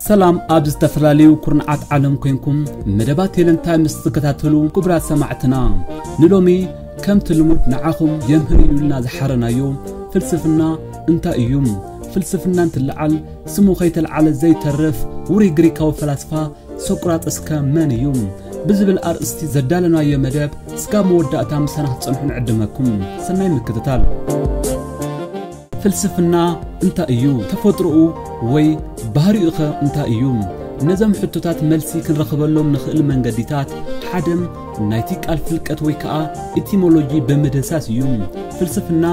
ሰላም ኣብ ዝተፈላለዩ ኩርናዓት ዓለም ኮንኩም መደባት ቴለንታ ምስ ትከታተሉ ክቡራት ሰማዕትና፣ ንሎሚ ከምቲ ልሙድ ንዓኹም የምህር እዩ ኢልና ዝሓረናዮ ፍልስፍና እንታይ እዩ? ፍልስፍና እንትለዓል ስሙ ከይተለዓለ ዘይተርፍ ውሩይ ግሪካዊ ፈላስፋ ሶቅራጥስ ከ መን እዩ? ብዝብል ኣርእስቲ ዘዳለናዮ መደብ እስካብ መወዳእታ ምሳና ክትጸንሑ ንዕድመኩም። ሰናይ ምክትታል። ፍልስፍና እንታይ እዩ? ተፈጥሮኡ ወይ ባህሪኡ ኸ እንታይ እዩ? ነዞም ሕቶታት መልሲ ክንረኽበሎም ንኽእል መንገዲታት ሓደም ናይቲ ቃል ፍልቀት ወይ ከኣ ኢቲሞሎጂ ብምድህሳስ እዩ። ፍልስፍና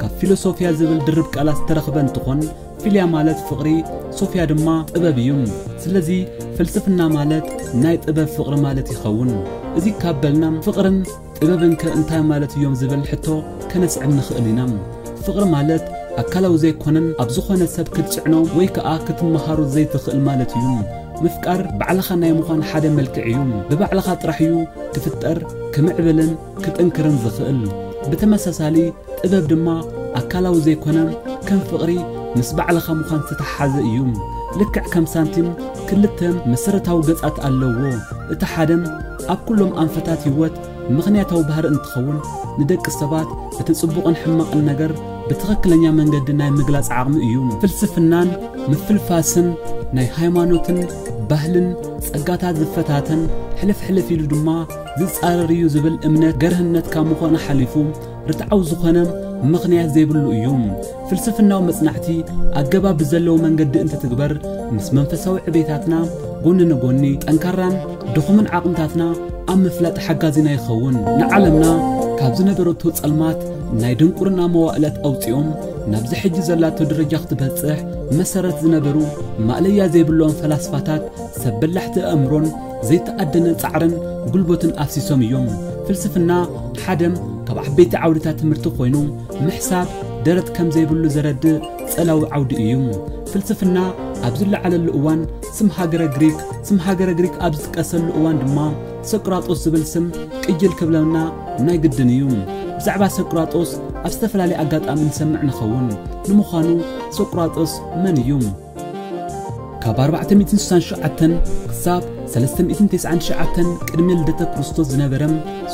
ካብ ፊሎሶፊያ ዝብል ድርብ ቃላት ዝተረኽበ እንትኾን፣ ፊልያ ማለት ፍቕሪ፣ ሶፊያ ድማ ጥበብ እዩ። ስለዚ ፍልስፍና ማለት ናይ ጥበብ ፍቕሪ ማለት ይኸውን። እዚ ካብ በልና ፍቕርን ጥበብን ከ እንታይ ማለት እዮም ዝብል ሕቶ ከነስዕብ ንኽእል ኢና። ፍቕሪ ማለት ኣካላዊ ዘይኮነን ኣብ ዝኾነ ሰብ ክትጽዕኖ ወይ ከኣ ክትመሃሮ ዘይትኽእል ማለት እዩ። ምፍቃር ባዕልኻ ናይ ምዃን ሓደ መልክዕ እዩ። ብባዕልኻ ጥራሕ እዩ ክፍጠር፣ ክምዕብልን ክጥንክርን ዝኽእል። ብተመሳሳሊ ጥበብ ድማ ኣካላዊ ዘይኮነ ከም ፍቕሪ ምስ ባዕልኻ ምዃን ዝተተሓሓዘ እዩ። ልክዕ ከም ሳንቲም ክልተ መሰረታዊ ገጻት ኣለዎ። እቲ ሓደም ኣብ ኩሎም ኣንፈታት ህይወት ምኽንያታዊ ባህሪ እንትኸውን፣ ንደቂ ሰባት እቲ ጽቡቕን ሕማቕን ነገር ብትኽክለኛ መንገዲ ናይ ምግላጽ ዓቕሚ እዩ። ፍልስፍናን ምፍልፋስን ናይ ሃይማኖትን ባህልን ጸጋታት ዝፈታተን፣ ሕልፍ ሕልፍ ኢሉ ድማ ዝጻረር እዩ ዝብል እምነት ገርህነት ካብ ምዃኑ ሓሊፉ ርትዓዊ ዝኾነ ምኽንያት ዘይብሉ እዩ። ፍልስፍናዊ መጽናዕቲ ኣገባብ ብዘለዎ መንገዲ እንትትግበር፣ ምስ መንፈሳዊ ዕቤታትና ጎኒ ንጎኒ ጠንካራን ድኹምን ዓቕምታትና ኣብ ምፍላጥ ሓጋዚና ይኸውን። ንዓለምና ካብ ዝነበረቶ ጸልማት ናይ ድንቁርና መዋእላት ኣውጺኦም ናብዚ ሕጂ ዘላቶ ደረጃ ክትበጽሕ መሰረት ዝነበሩ ማእለያ ዘይብሎም ፈላስፋታት ሰብ በላሕቲ ኣእምሮን ዘይተኣደነ ጻዕርን ጉልበትን ኣፍሲሶም እዮም። ፍልስፍና ሓደ ካብ ዓበይቲ ዓውድታት ትምህርቲ ኮይኑ፣ ምሕሳብ ደረት ከም ዘይብሉ ዘረድእ ጸላዊ ዓውዲ እዩ። ፍልስፍና ኣብ ዝለዓለሉ እዋን ስም ሃገረ ግሪክ፣ ስም ሃገረ ግሪክ ኣብ ዝጥቀሰሉ እዋን ድማ ሶቅራጦስ ዝብል ስም ቅጅል ክብለና ናይ ግድን እዩ። ብዛዕባ ሶቅራጦስ ኣብ ዝተፈላለየ ኣጋጣሚ ንሰምዕ ንኸውን። ንምዃኑ ሶቅራጦስ መን እዩ? ካብ ኣርባዕተ ሚእትን ስሳን ትሽዓተን ክሳብ ሰለስተ ሚእትን ተስዓን ትሽዓተን ቅድሚ ልደተ ክርስቶስ ዝነበረ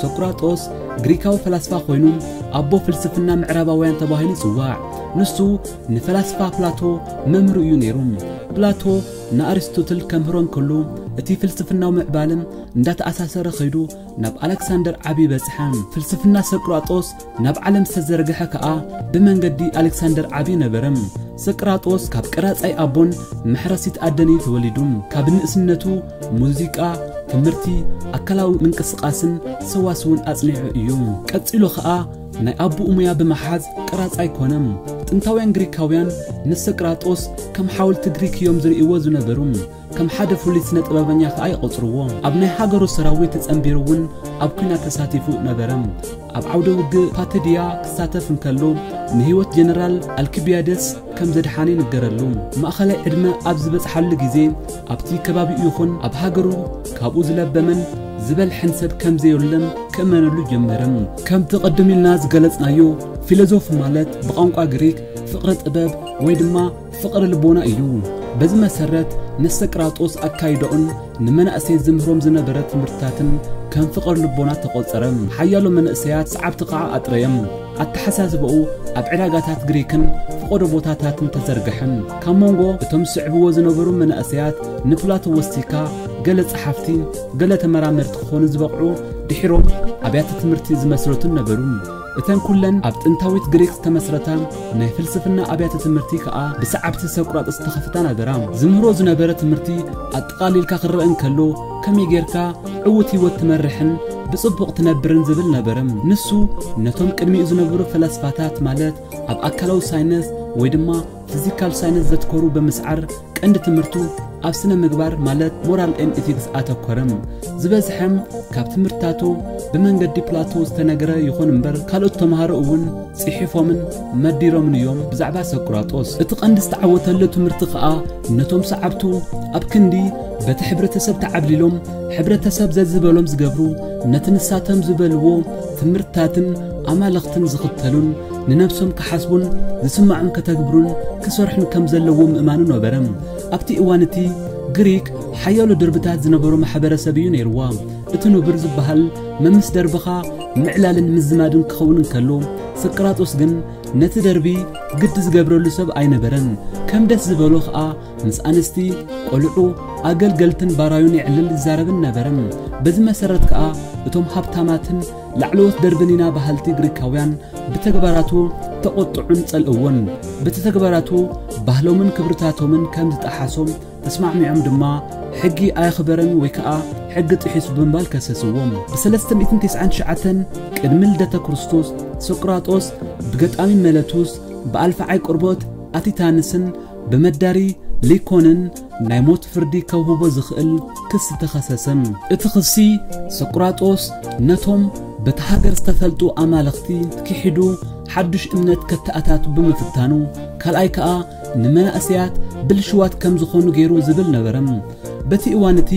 ሶቅራጦስ ግሪካዊ ፈላስፋ ኮይኑ፣ ኣቦ ፍልስፍና ምዕራባውያን ተባሂሉ ይጽዋዕ። ንሱ ንፈላስፋ ፕላቶ መምህሩ እዩ ነይሩ። ፕላቶ ንኣሪስቶትል ከምህሮ እንከሎ፣ እቲ ፍልስፍናዊ ምዕባለ እንዳተኣሳሰረ ከይዱ ናብ ኣሌክሳንደር ዓቢ በጽሐ። ፍልስፍና ሶቅራጦስ ናብ ዓለም ዝተዘርግሐ ከኣ ብመንገዲ ኣሌክሳንደር ዓቢ ነበረ። ሶቅራጦስ ካብ ቀራጻይ ኣቦን መሕረሲት ኣደን እዩ ተወሊዱ። ካብ ንእስነቱ ሙዚቃ፣ ትምህርቲ፣ ኣካላዊ ምንቅስቓስን ሰዋስውን ኣጽኒዑ እዩ። ቀጺሉ ከኣ ናይ ኣቦኡ ሙያ ብምሓዝ ቀራጻይ ኮነ። ጥንታውያን ግሪካውያን ንሶቅራጦስ ከም ሓወልቲ ግሪክ እዮም ዝርእይዎ ዝነበሩ። ከም ሓደ ፍሉይ ስነ ጥበበኛ ከኣ ይቖጽርዎ። ኣብ ናይ ሃገሩ ሰራዊት ተጸንቢሩ እውን ኣብ ኲናት ተሳቲፉ ነበረ። ኣብ ዓውደ ውግእ ፓተዲያ ክሳተፍ እንከሎ ንህይወት ጀነራል ኣልኪቢያደስ ከም ዘድሓነ ይንገረሉ። ማእኸላይ ዕድመ ኣብ ዝበጽሓሉ ግዜ ኣብቲ ከባቢኡ ይኹን ኣብ ሃገሩ ካብኡ ዝለበመን ዝበልሐን ሰብ ከም ዘየለን ክእመነሉ ጀመረ። ከምቲ ቅድም ኢልና ዝገለጽናዮ ፊሎዞፍ ማለት ብቋንቋ ግሪክ ፍቕሪ ጥበብ ወይ ድማ ፍቕሪ ልቦና እዩ። በዚ መሰረት ንሶቅራጦስ ኣካይዳኡን ንመናእሰይ ዝምህሮም ዝነበረ ትምህርትታትን ከም ፍቕሪ ልቦና ተቖጸረ። ሓያሎ መንእሰያት ሰዓብቲ ከኣ ኣጥረየ። ኣተሓሳስባኡ ኣብ ዕዳጋታት ግሪክን ፍቖዶ ቦታታትን ተዘርግሐ። ካብ መንጎ እቶም ዝስዕብዎ ዝነበሩ መንእሰያት ንፕላቶ ወሲኽካ ገለ ጸሓፍቲ፣ ገለ ተመራመርቲ ክኾኑ ዝበቕዑ ድሒሮም ኣብያተ ትምህርቲ ዝመስረቱን ነበሩ። እተን ኩለን ኣብ ጥንታዊት ግሪክ ዝተመስረታ ናይ ፍልስፍና ኣብያተ ትምህርቲ ከኣ ብሰዓብቲ ሶቅራጥስ ዝተኸፍታ ነበራ። ዝምህሮ ዝነበረ ትምህርቲ ኣጠቓሊልካ ክረአ እንከሎ፣ ከመይ ጌርካ ዕዉት ህይወት ትመርሕን ብጽቡቕ ትነብርን ዝብል ነበረ። ንሱ ነቶም ቅድሚኡ ዝነበሩ ፈላስፋታት፣ ማለት ኣብ ኣካላዊ ሳይንስ ወይ ድማ ፊዚካል ሳይንስ ዘትኮሩ ብምስዓር፣ ቀንዲ ትምህርቱ ኣብ ስነ ምግባር፣ ማለት ሞራል ኤን ኢቲክስ ኣተኮረ። ዝበዝሐ ካብ ትምህርትታቱ ብመንገዲ ፕላቶ ዝተነገረ ይኹን እምበር፣ ካልኦት ተምሃሮ እውን ጽሒፎምን መዲሮምን እዮም ብዛዕባ ሶቅራጦስ። እቲ ቀንዲ ዝተዓወተሉ ትምህርቲ ከኣ ነቶም ሰዓብቱ ኣብ ክንዲ በቲ ሕብረተሰብ ተዓብሊሎም፣ ሕብረተሰብ ዘዝበሎም ዝገብሩ፣ ነቲ ንሳቶም ዝበልዎ ትምህርትታትን ኣማልኽትን ዝኽተሉን ንነብሶም ክሓስቡን ዝስምዖም ከተግብሩን ክሰርሑን ከም ዘለዎም ምእማኑ ነበረ። ኣብቲ እዋን እቲ ግሪክ ሓያሎ ደርብታት ዝነበሮ ማሕበረሰብ እዩ ነይርዋ። እቲ ንቡር ዝበሃል መምስ ደርብኻ ምዕላልን ምዝማድን ክኸውን እንከሎ፣ ስቅራጦስ ግን ነቲ ደርቢ ግዲ ዝገብረሉ ሰብ ኣይነበረን። ከም ደስ ዝበሎ ኸኣ ምስ ኣንስቲ፣ ቆልዑ፣ ኣገልገልትን ባራዩን የዕልል ይዛረብን ነበረ። በዚ መሰረት ከኣ እቶም ሃብታማትን ላዕለዎት ደርብን ኢና በሃልቲ ግሪካውያን ብተግባራቱ ተቖጥዑን ጸልእዎን። በቲ ተግባራቱ ባህሎምን ክብርታቶምን ከም ዝጠሓሶም ተስማዕሚዖም ድማ ሕጊ ኣየኽበረን ወይ ከኣ ሕጊ ጥሒሱ ብምባል ከሰስዎም። ብ399 ቅድሚ ልደተ ክርስቶስ ሶቅራጦስ ብገጣሚ መለቱስ፣ ብኣልፋዓይ ቁርቦት ኣቲታንስን ብመዳሪ ሊኮንን ናይ ሞት ፍርዲ ከውህቦ ዝኽእል ክሲ ተኸሰሰ። እቲ ክሲ ሶቅራጦስ ነቶም በቲ ሃገር ዝተፈልጡ ኣማልኽቲ ክሒዱ ሓዱሽ እምነት ከተኣታቱ ብምፍታኑ፣ ካልኣይ ከኣ ንመናእሰያት ብልሽዋት ከም ዝኾኑ ገይሩ ዝብል ነበረ። በቲ እዋን እቲ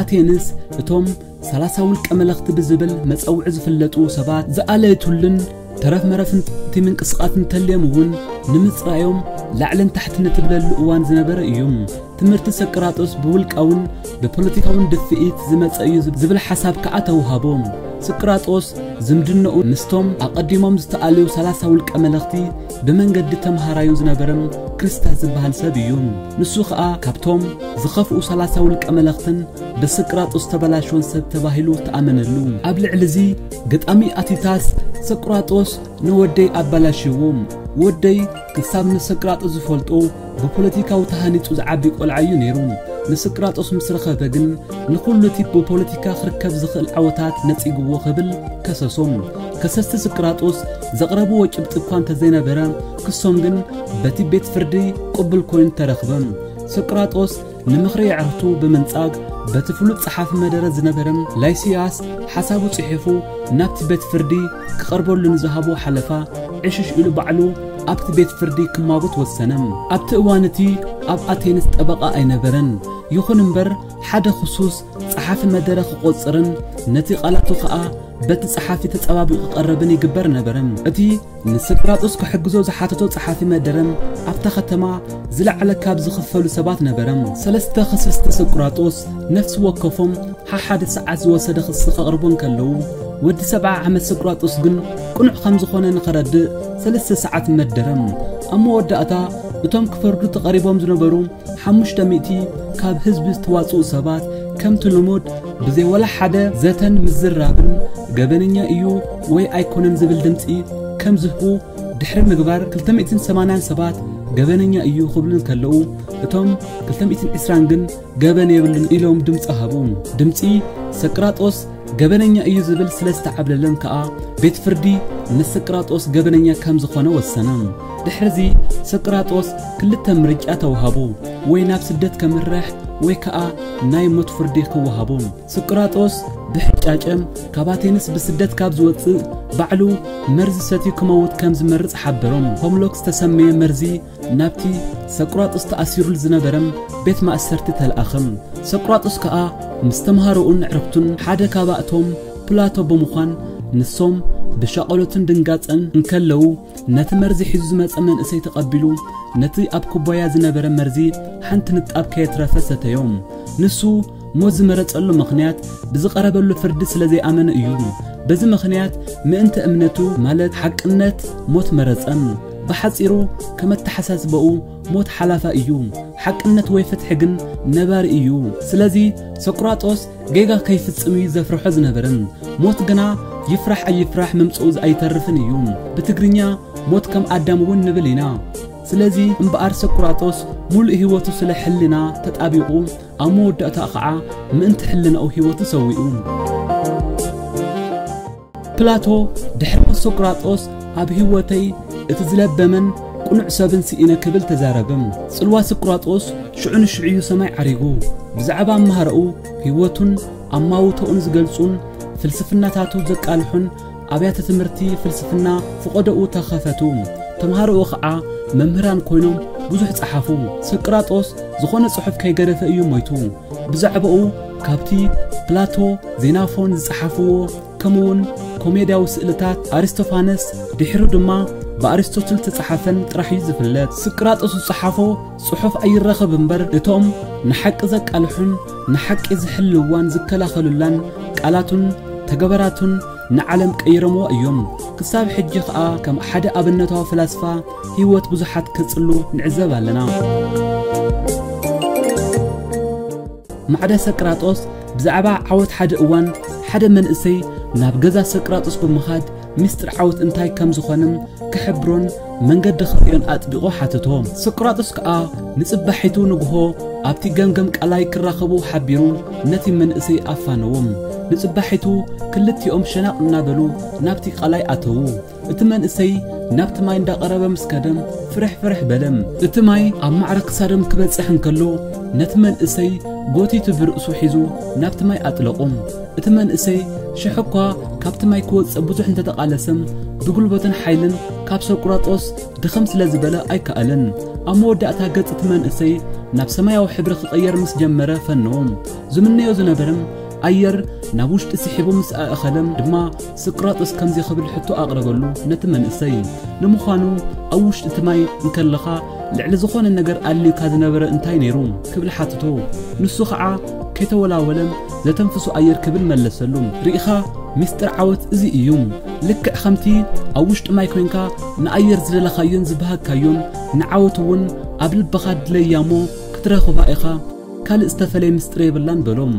ኣቴንስ እቶም ሰላሳ ውልቀ መለኽቲ ብዝብል መጸውዒ ዝፍለጡ ሰባት ዝኣለየትሉን ተረፍ መረፍ እቲ ምንቅስቓስ እንተልዮም እውን ንምጽራዮም ላዕልን ታሕትን እትብለሉ እዋን ዝነበረ እዩ። ትምህርቲ ሰቅራጦስ ብውልቃውን ብፖለቲካውን ድፍኢት ዝመጸ እዩ ዝብል ሓሳብ ከኣ ተውሃቦ። ስቅራጦስ ዝምድናኡ ምስቶም ኣቐዲሞም ዝተኣልዩ ሰላሳ ውልቀ መለኽቲ ብመንገዲ ተምሃራዩ ዝነበረ ክሪስታስ ዝበሃል ሰብ እዩ። ንሱ ከኣ ካብቶም ዝኸፍኡ ሰላሳ ውልቀ መለኽትን ብስቅራጦስ ተበላሽወን ሰብ ተባሂሉ ተኣመነሉ። ኣብ ልዕሊ እዚ ገጣሚ ኣቲታስ፣ ሰቅራጦስ ንወደይ ኣባላሽዎ። ወደይ ክሳብ ንስቅራጦስ ዝፈልጦ ብፖለቲካዊ ተሃኒጹ ዝዓቢ ቆልዓ እዩ ነይሩ። ንስቅራጦስ ምስ ረኸበ ግን ንኹሉ እቲ ብፖለቲካ ክርከብ ዝኽእል ዓወታት ነጺግዎ ክብል ከሰሶም። ከሰስቲ ስቅራጦስ ዘቕረብዎ ጭብጢ እኳ እንተዘይነበረ፣ ክሶም ግን በቲ ቤት ፍርዲ ቅቡል ኮይኑ ተረኽበ። ስቅራጦስ ንምኽሪ ኣዕሩኽቱ ብምንጻግ በቲ ፍሉጥ ጸሓፊ መደረ ዝነበረ ላይሲያስ ሓሳቡ ጽሒፉ ናብቲ ቤት ፍርዲ ክቐርበሉ ንዝሃቦ ሓለፋ ዕሽሽ ኢሉ ባዕሉ ኣብቲ ቤት ፍርዲ ክማጎት ወሰነ። ኣብቲ እዋን እቲ ኣብ ኣቴንስ ጠበቓ ኣይነበረን። ይኹን እምበር ሓደ ክሱስ ጸሓፊ መደረ ክቖጽርን ነቲ ቃላቱ ኸኣ በቲ ጸሓፊ ተጸባቢቑ ክቐርብን ይግበር ነበረ። እቲ ንስቅራጦስ ክሕግዞ ዝሓተቶ ጸሓፊ መደረ ኣብታ ከተማ ዝለዓለ ካብ ዝኽፈሉ ሰባት ነበረ። ሰለስተ ከሰስቲ ስቅራጦስ ነፍሲ ወከፎም ሓሓደ ሰዓት ዝወሰደ ክሲ ከቕርቡ እንከለዉ፣ ወዲ ሰብዓ ዓመት ስቅራጦስ ግን ቅኑዕ ከም ዝኾነ ንኸረድእ ሰለስተ ሰዓት መደረ። ኣብ መወዳእታ እቶም ክፈርዱ ተቐሪቦም ዝነበሩ ሓሙሽተ ሚእቲ ካብ ህዝቢ ዝተዋጽኡ ሰባት ከምቲ ልሙድ ብዘይ ወላ ሓደ ዘተን ምዝራብን ገበነኛ እዩ ወይ ኣይኮነን ዝብል ድምጺ ከም ዝህቡ ድሕሪ ምግባር ክልተ ሚእትን ሰማንያን ሰባት ገበነኛ እዩ ክብሉ እንከለዉ፣ እቶም ክልተ ሚእትን ዕስራን ግን ገበን የብሉን ኢሎም ድምጺ ሃቡ። ድምጺ ሰቅራጦስ ገበነኛ እዩ ዝብል ስለ ዝተዓብለለን ከኣ ቤት ፍርዲ ንስቅራጦስ ገበነኛ ከም ዝኾነ ወሰነ። ድሕርዚ ስቅራጦስ ክልተ ምርጫ ተዋሃቡ፣ ወይ ናብ ስደት ከምርሕ ወይ ከኣ ናይ ሞት ፍርዲ ክወሃቦ። ስቅራጦስ ብሕጫጨ ካብ ኣቴንስ ብስደት ካብ ዝወጽእ ባዕሉ መርዚ ሰትዩ ክመውት ከም ዝመርጽ ሓበሮም። ሆምሎክ ዝተሰመየ መርዚ ናብቲ ሰቅራጦስ ተኣሲሩሉ ዝነበረ ቤት ማእሰርቲ ተለኣኸ። ሰቅራጦስ ከኣ ምስ ተምሃሮኡን ኣዕሩኽቱን ሓደ ካባእቶም ፕላቶ ብምዃን ንሶም ብሻቐሎትን ድንጋጸን እንከለዉ ነቲ መርዚ ሒዙ ዝመጸ መንእሰይ ተቐቢሉ ነቲ ኣብ ኩባያ ዝነበረ መርዚ ሓንቲ ንጣብ ከየትረፈ ሰተዮ። ንሱ ሞት ዝመረጸሉ ምኽንያት ብዝቐረበሉ ፍርዲ ስለ ዘይኣመነ እዩ። በዚ ምኽንያት ምእንተ እምነቱ ማለት ሓቅነት ሞት መረጸ። ብሓጺሩ ከም ኣተሓሳስባኡ ሞት ሓላፋ እዩ፣ ሓቅነት ወይ ፍትሒ ግን ነባሪ እዩ። ስለዚ ሰቅራጦስ ጌጋ ከይፍጽም እዩ ዘፍርሖ ዝነበረ። ሞት ግና ይፍራሕ ኣይፍራሕ ምምጽኡ ኣይተርፍን እዩ። ብትግርኛ ሞት ከም ኣዳም እውን ንብል ኢና። ስለዚ እምበኣር ሰቅራጦስ ሙሉእ ህይወቱ ስለ ሕልና ተጣቢቑ ኣብ መወዳእታ ኸዓ ምእንቲ ሕልናኡ ህይወቱ ሰዊኡ። ፕላቶ ድሕሪ ሞት ሶቅራጦስ ኣብ ህይወተይ እቲ ዝለበመን ቅኑዕ ሰብን ስኢነ ክብል ተዛረበ። ጽልዋ ሶቅራጦስ ሽዑ ንሽዑ እዩ ሰማይ ዓሪጉ። ብዛዕባ ኣመሃራኡ ህይወቱን ኣማውቶኡን ዝገልጹን ፍልስፍናታቱ ዘቃልሑን ኣብያተ ትምህርቲ ፍልስፍና ፍቖዶኡ ተኸፈቱ። ተምሃሮኡ ኸዓ መምህራን ኮይኖም ብዙሕ ጸሓፉ። ሶቅራጦስ ዝኾነ ጽሑፍ ከይገደፈ እዩ ሞይቱ። ብዛዕባኡ ካብቲ ፕላቶ፣ ዜናፎን ዝጸሓፍዎ ከምኡውን ኮሜድያዊ ስእልታት ኣሪስቶፋነስ፣ ድሒሩ ድማ ብኣሪስቶትል ተጻሓፈን ጥራሕ እዩ ዝፍለጥ። ስቅራጦስ ዝጸሓፎ ጽሑፍ ኣይረኸብ እምበር፣ እቶም ንሓቂ ዘቃልሑን ንሓቂ ዝሕልዋን ዝከላኸሉላን ቃላቱን ተገበራቱን ንዓለም ቀይሮምዎ እዮም። ክሳብ ሕጂ ኸኣ ከም ሓደ ኣብነታዊ ፈላስፋ ህይወት ብዙሓት ከጽሉ ንዕዘብ ኣለና። ማዕደ ሰቅራጦስ ብዛዕባ ዓወት ሓደ እዋን ሓደ መንእሰይ ናብ ገዛ ሰቅራጦስ ብምኻድ ምስጢር ዓወት እንታይ ከም ዝኾነ ክሕብሮን መንገዲ ክርእዮን ኣጥቢቑ ሓተቶ። ሰቅራጦስ ከኣ ንጽባሒቱ ንግሆ ኣብቲ ገምገም ቃላይ ክራኸቡ ሓቢሩ ነቲ መንእሰይ ኣፋነዎም። ንጽባሒቱ ክልቲኦም ሸናቕ እናበሉ ናብቲ ቃላይ ኣተዉ። እቲ መንእሰይ ናብቲ ማይ እንዳቐረበ ምስ ከደ ፍርሕ ፍርሕ በለ። እቲ ማይ ኣብ ማዕረ ክሳዶም ክበጽሕ እንከሎ ነቲ መንእሰይ ጎቲቱ ብርእሱ ሒዙ ናብቲ ማይ ኣጥለቖ። እቲ መንእሰይ ሽሕ እኳ ካብቲ ማይ ክወጽእ ብዙሕ እንተተቓለሰ ብጉልበትን ሓይልን ካብ ሰቁራጦስ ድኽም ስለ ዝበለ ኣይከኣለን። ኣብ መወዳእታ ገጽ እቲ መንእሰይ ናብ ሰማያዊ ሕብሪ ክቕየር ምስ ጀመረ ፈነዎ። ዝምነዮ ዝነበረ ኣየር ናብ ውሽጢ ስሒቡ ምስ ኣእኸለ ድማ ስቅራጦስ ከምዚ ክብል ሕቶ ኣቕረበሉ ነቲ መንእሰይ። ንምዃኑ ኣብ ውሽጢ እቲ ማይ እንከለኻ ልዕሊ ዝኾነ ነገር ኣልዩካ ዝነበረ እንታይ ነይሩ? ክብል ሓትቶ። ንሱ ኸዓ ከይተወላወለ ዘተንፍሶ ኣየር ክብል መለሰሉ። ርኢኻ ምስጢር ዓወት እዚ እዩ። ልክዕ ከምቲ ኣብ ውሽጢ ማይ ኮይንካ ንኣየር ዝደለኻዮን ዝበሃግካዮን ንዓወት እውን ኣብ ልብኻ ድለያ እሞ ክትረኽባ ኢኻ። ካልእ ዝተፈለየ ምስጢር የብላን በሎም።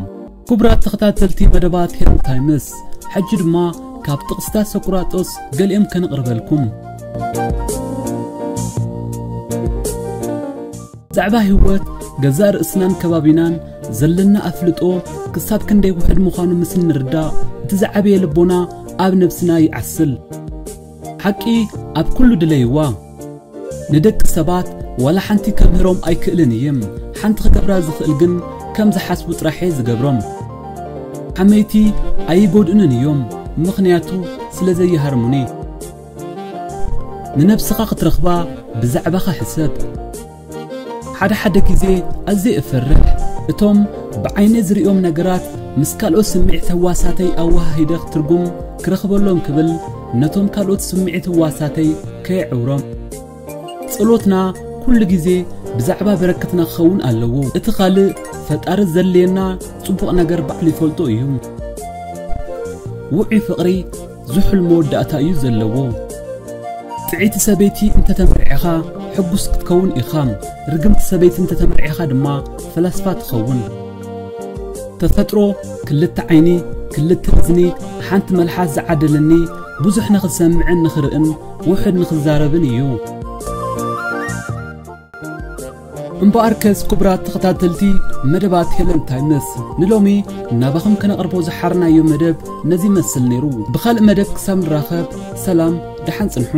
ክቡራት ተኸታተልቲ መደባት ሄለን ታይምስ፣ ሕጂ ድማ ካብ ጥቕስታት ሰቁራጦስ ገሊኦም ከነቕርበልኩም። ብዛዕባ ህይወት ገዛእ ርእስናን ከባቢናን ዘለና ኣፍልጦ ክሳብ ክንደይ ውሑድ ምዃኑ ምስ እንርዳእ፣ እቲ ዝዓበየ ልቦና ኣብ ነብስና ይዓስል። ሓቂ ኣብ ኩሉ ድለይዋ። ንደቂ ሰባት ዋላ ሓንቲ ከምህሮም ኣይክእልን እየ። ሓንቲ ክገብራ ዝኽእል ግን ከም ዝሓስቡ ጥራሕ እየ ዝገብሮም። ሓመይቲ ኣይጎድኡንን እዮም፣ ምኽንያቱ ስለ ዘይሃርሙኒ። ንነብስኻ ክትረኽባ ብዛዕባኻ ሕሰብ። ሓደ ሓደ ግዜ ኣዝየ እፈርሕ። እቶም ብዓይነ ዝርእዮም ነገራት ምስ ካልኦት ስምዒት ህዋሳተይ ኣወሃሂደ ትርጉም ክረኽበሎም ክብል ነቶም ካልኦት ስምዒት ህዋሳተይ ከየዕውሮም። ጸሎትና ኩሉ ግዜ ብዛዕባ በረከትና ክኸውን ኣለዎ። እቲ ካልእ ፈጣሪ ዘድልየና ጽቡቕ ነገር ባዕሉ ይፈልጦ እዩ። ውዑይ ፍቕሪ ዝሑል መወዳእታ እዩ ዘለዎ። ጥዕይቲ ሰበይቲ እንተተመርዒኻ ሕጉስ ክትከውን ኢኻ። ርግምቲ ሰበይቲ እንተተመርዒኻ ድማ ፈላስፋ ትኸውን። ተፈጥሮ ክልተ ዓይኒ፣ ክልተ እዝኒ፣ ሓንቲ መልሓስ ዝዓደለኒ፣ ብዙሕ ንኽሰምዕን ንኽርእን ውሑድ ንኽዛረብን እዩ። እምበኣርከስ ክቡራት ተኸታተልቲ መደባት ሄለን ታይምስ፣ ንሎሚ ናባኹም ከነቕርቦ ዝሓርናዮ መደብ ነዚ ይመስል ነይሩ። ብኻልእ መደብ ክሳብ ንራኸብ ሰላም፣ ደሓን ጽንሑ።